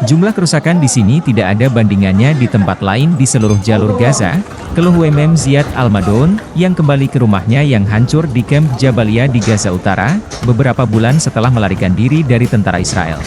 Jumlah kerusakan di sini tidak ada bandingannya di tempat lain di seluruh jalur Gaza, keluh WMM Ziad Al-Madoun, yang kembali ke rumahnya yang hancur di Camp Jabalia di Gaza Utara, beberapa bulan setelah melarikan diri dari tentara Israel.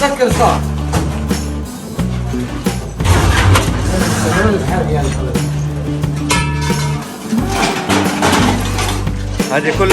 سكر صار هذه كل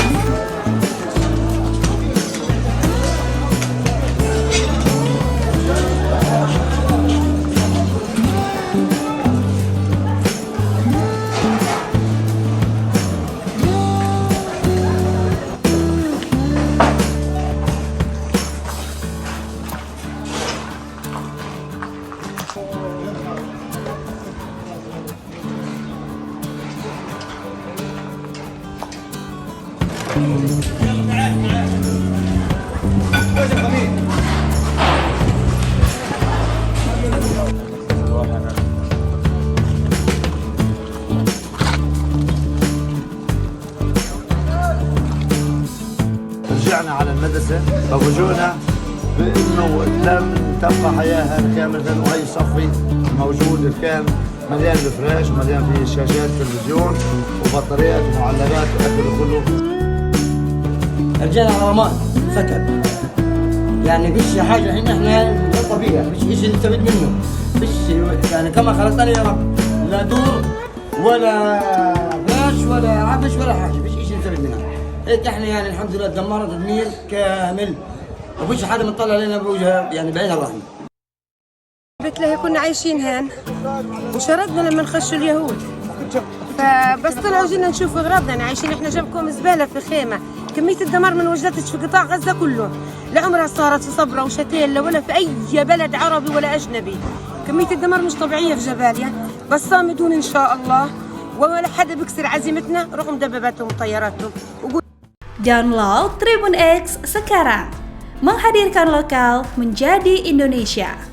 رجعنا على المدرسة ففوجئنا بأنه لم تبقى حياة كاملة، وهي صفي موجود كان مليان الفراش ومليان فيه شاشات تلفزيون وبطاريات ومعلبات وأكل كله. رجعنا على رماد سكن، يعني فيش حاجة الحين احنا نغطى فيها، فيش شيء نستفيد منه، فيش يعني كما خلقتني يا رب، لا دور ولا فراش ولا عفش ولا حاجة، فيش شيء نستفيد منها. هيك احنا يعني الحمد لله تدمرت تدمير كامل، وفيش حدا مطلع علينا بوجهه يعني بعين الرحمة. بيت لهي كنا عايشين هان وشردنا لما نخشوا اليهود، فبس طلعوا جينا نشوف اغراضنا، يعني عايشين احنا جنبكم زباله في خيمه. كميه الدمار من وجدتش في قطاع غزه كله، لا عمرها صارت في صبره وشتيله ولا في اي بلد عربي ولا اجنبي. كميه الدمار مش طبيعيه في جباليا، بس صامدون ان شاء الله، ولا حدا بيكسر عزيمتنا رغم دباباتهم وطياراتهم. Download Tribun X sekarang. Menghadirkan lokal menjadi Indonesia.